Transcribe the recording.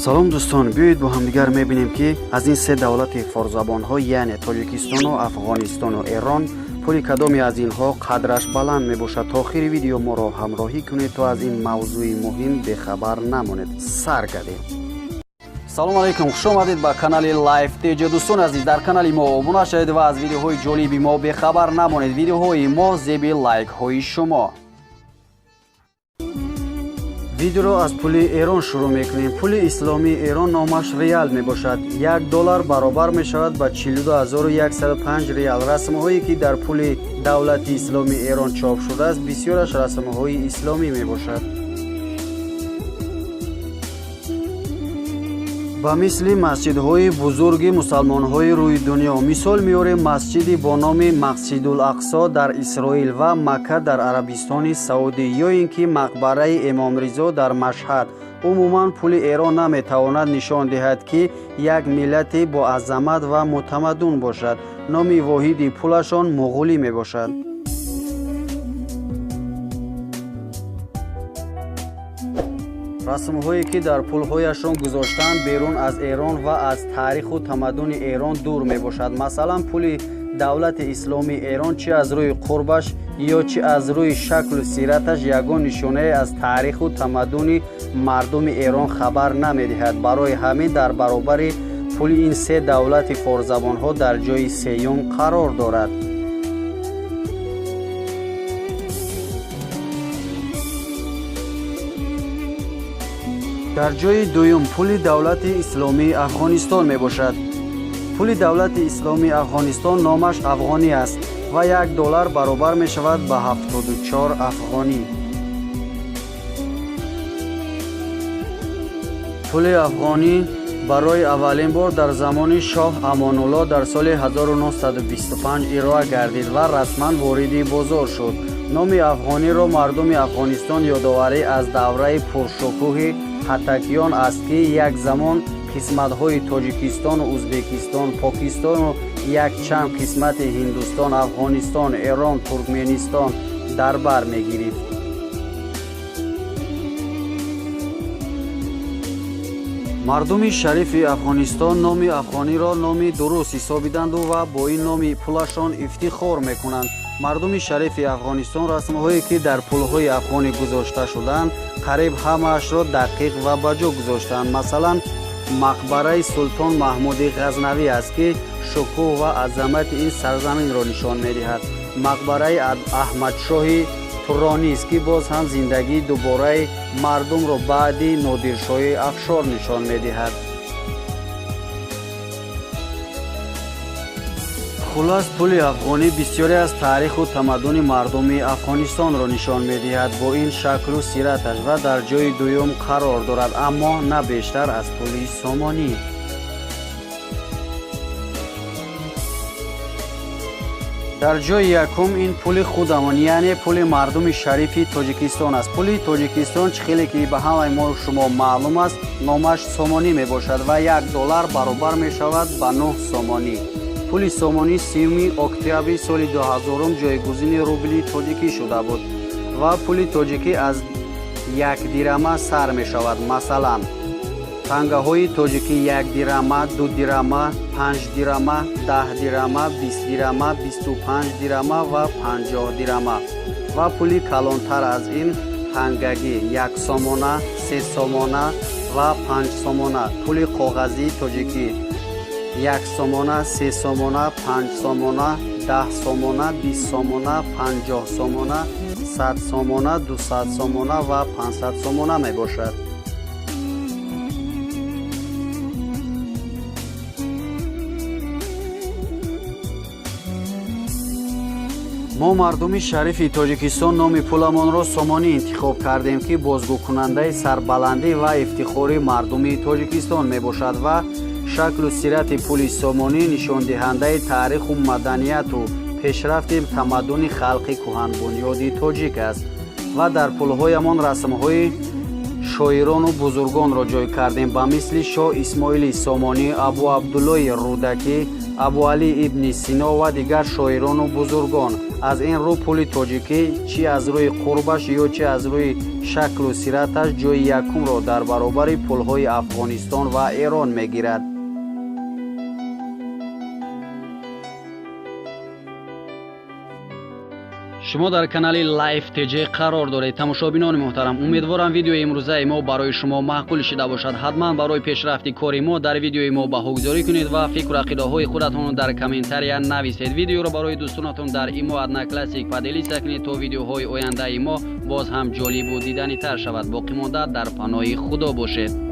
Салом, дӯстон! Биёед, бо ҳамдигар мебинем, ки аз ин се давлати форсзабонҳо, яъне Тоҷикистону Афғонистону Эрон, пули кадоме аз инҳо қадраш баланд мебошад. То охири видео моро ҳамроҳӣ кунед, то аз ин мавзӯи муҳим бехабар намонед. Сар кардем. Салом алейкум, хуш омадед ба канали Лайф Теҷа. Дӯстони азиз, дар канали мо обуна шавед ва аз видеоҳои ҷолиби мо бехабар намонед. Видеоҳои мо зеби лайкҳои шумо. Видеоро аз пули Эрон шурӯъ мекунем. Пули исломии Эрон номаш реал мебошад. 1 доллар баробар мешавад ба 42 105 реал. Расмҳое, ки дар пули давлати исломии Эрон чоп шудааст, бисёраш расмҳои исломӣ мебошад. Ба мисли масҷидҳои бузурги мусалмонҳои рӯи дунё, мисол меорем масҷиди бо номи Масҷидул Ақсо дар Исроил ва Макка дар Арабистони Саудӣ ё ин ки мақбараи Эмомризо дар Машҳад. Умуман, пули Эрон наметавонад нишон диҳад, ки як миллати боазамат ва мутамаддун бошад. Номи воҳиди пулашон муғулӣ мебошад. Расмҳое, ки дар пулҳояшон гузоштаанд, берун аз Эрон ва аз таъриху тамаддуни Эрон дур мебошад. Масалан, пули давлати исломии Эрон чи аз рӯи қурбаш ё чи аз рӯи шаклу сираташ ягон нишонае аз таъриху тамаддуни мардуми Эрон хабар намедиҳад. Барои ҳамин дар баробари пули ин се давлати форсзабонҳо дар ҷои сеюм қарор дорад. Дар ҷои дуюм пули давлати исломии Афғонистон мебошад. Пули давлати исломии Афғонистон номаш афғонӣ аст ва 1 доллар баробар мешавад ба 74 афғонӣ. Пули афғонӣ барои аввалин бор дар замони шоҳ Амонулло дар соли 1925 ироа гардид ва расман вориди бозор шуд. Номи афғониро мардуми Афғонистон ёдоварӣ аз давраи пуршукӯҳи ҳатакиён аст, ки як замон қисматҳои Тоҷикистону Ӯзбекистон, Покистону якчанд қисмати Ҳиндустон, Афғонистон, Эрон, Туркменистон дар бар мегирифт. Мардуми шарифи Афғонистон номи афғониро номи дуруст ҳисобиданду ва бо ин номи пулашон ифтихор мекунанд. Мардуми шарифи Афғонистон расмҳое, ки дар пулҳои афғонӣ гузошта шудаанд, қариб ҳамаашро дақиқ ва ба ҷо гузоштаанд. Масалан, мақбараи султон Маҳмуди Ғазнавӣ аст, ки шукӯҳ ва азамати ин сарзаминро нишон медиҳад. Мақбараи Аҳмадшоҳи Туронист, ки боз ҳам зиндагии дубораи мардумро баъди Нодиршоҳи Афшор нишон медиҳад. Хуллас, пули афғонӣ бисёре аз таъриху тамаддуни мардуми Афғонистонро нишон медиҳад бо ин шаклу сираташ ва дар ҷои дуюм қарор дорад, аммо на бештар аз пули сомонӣ. Дар ҷои якум ин пули худамон, яъне пули мардуми шарифи Тоҷикистон аст. Пули Тоҷикистон, чӣ хеле ки ба ҳамаи мо шумо маълум аст, номаш сомонӣ мебошад ва 1 доллар баробар мешавад ба 9 сомонӣ. Пули сомонӣ 30 октябри соли 2000 ҷойгузини рубли тоҷикӣ шуда буд ва пули тоҷикӣ аз 1 дирама сар мешавад. Масалан, тангаҳои тоҷикӣ: 1 дирама, 2 дирама, 5 дирама, 10 дирама, 20 дирама, 25 дирама ва 50 дирама. Ва пули калонтар аз ин тангагӣ: 1 сомона, 3 сомона ва 5 сомона. Пули коғазии тоҷикӣ: 1 сомона, 3 сомона, 5 сомона, 10 сомона, 20 сомона, 50 сомона, 100 сомона, 200 сомона ва 500 сомона мебошад. Мо, мардуми шарифи Тоҷикистон, номи пуламонро сомонӣ интихоб кардем, ки бозгӯкунандаи сарбаландӣ ва ифтихори мардуми Тоҷикистон мебошад ва шаклу сирати пули сомонӣ нишондиҳандаи таъриху маданияту пешрафти тамаддуни халқи кӯҳанбунёди тоҷик аст. Ва дар пулҳоямон расмҳои Шоирону бузургонро ҷой кардем, ба мисли Шоҳ Исмоили Сомонӣ, Абу Абдуллои Рӯдакӣ, Абуалӣ ибни Сино ва дигар шоирону бузургон. Аз ин рӯ пули тоҷикӣ чӣ аз рӯи қурбаш ё чӣ аз рӯи шаклу сираташ ҷои якумро дар баробари пулҳои Афғонистон ва Эрон мегирад. Шумо дар канали Life TJ қарор доред. Тамошобинони муҳтарам, умедворам, видеои имрӯзаи мо барои шумо маъқул шида бошад. Ҳатман барои пешрафти кори мо дар видеои мо баҳогузорӣ кунед ва фикру ақидаҳои худатонро дар комментария нависед. Видеоро барои дӯстонатон дар ИМО, Одноклассник поделиться кунед, то видеоҳои ояндаи мо боз ҳам ҷолибу диданитар шавад. Боқӣ монда дар паноҳи Худо бошед.